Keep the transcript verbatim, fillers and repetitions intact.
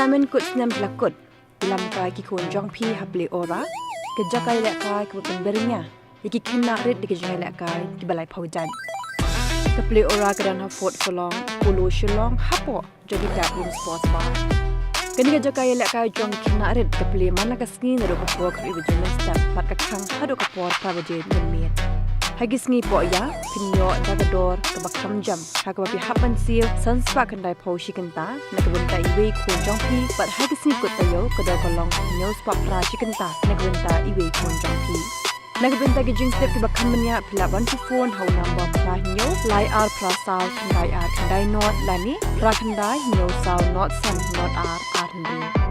Mynta kut snem la kut, ïalam kai ki khun jong phi ha Play Aura, ka jaka ïalehkai kaba pynbeit ïa ki khynnah rit da ki jingïalehkai kiba laiphew jait. Ka Play Aura ka don ha Fort Furlong, Polo Shillong, hapoh jong ki Tap Room Sports Bar. Kane ka jaka ïalehkai jong ki khynnah rit ka plie man la ka sngi naduh ka por khathynriew baje mynstep bad ka khang haduh ka por phra baje mynmiet. Ha ki sngi pohïa phin ïoh da ka dor kaba kham jam ha kaba phi hap ban siew san spah khyndai phew shi kynta na ka bynta iwei i khun jong phi, bad ha ki sngi kut taïew ka dor ka long hynñiew spah phra shi kynta na ka bynta iwei i khun jong phi. Na ka bynta ki jingtip kiba kham bniah phi lah ban phone ha u number phra hynñiew lai ar phra saw khyndai ar khyndai nod lane phra khyndai hynñiew saw nod san nod ar ar hynriew.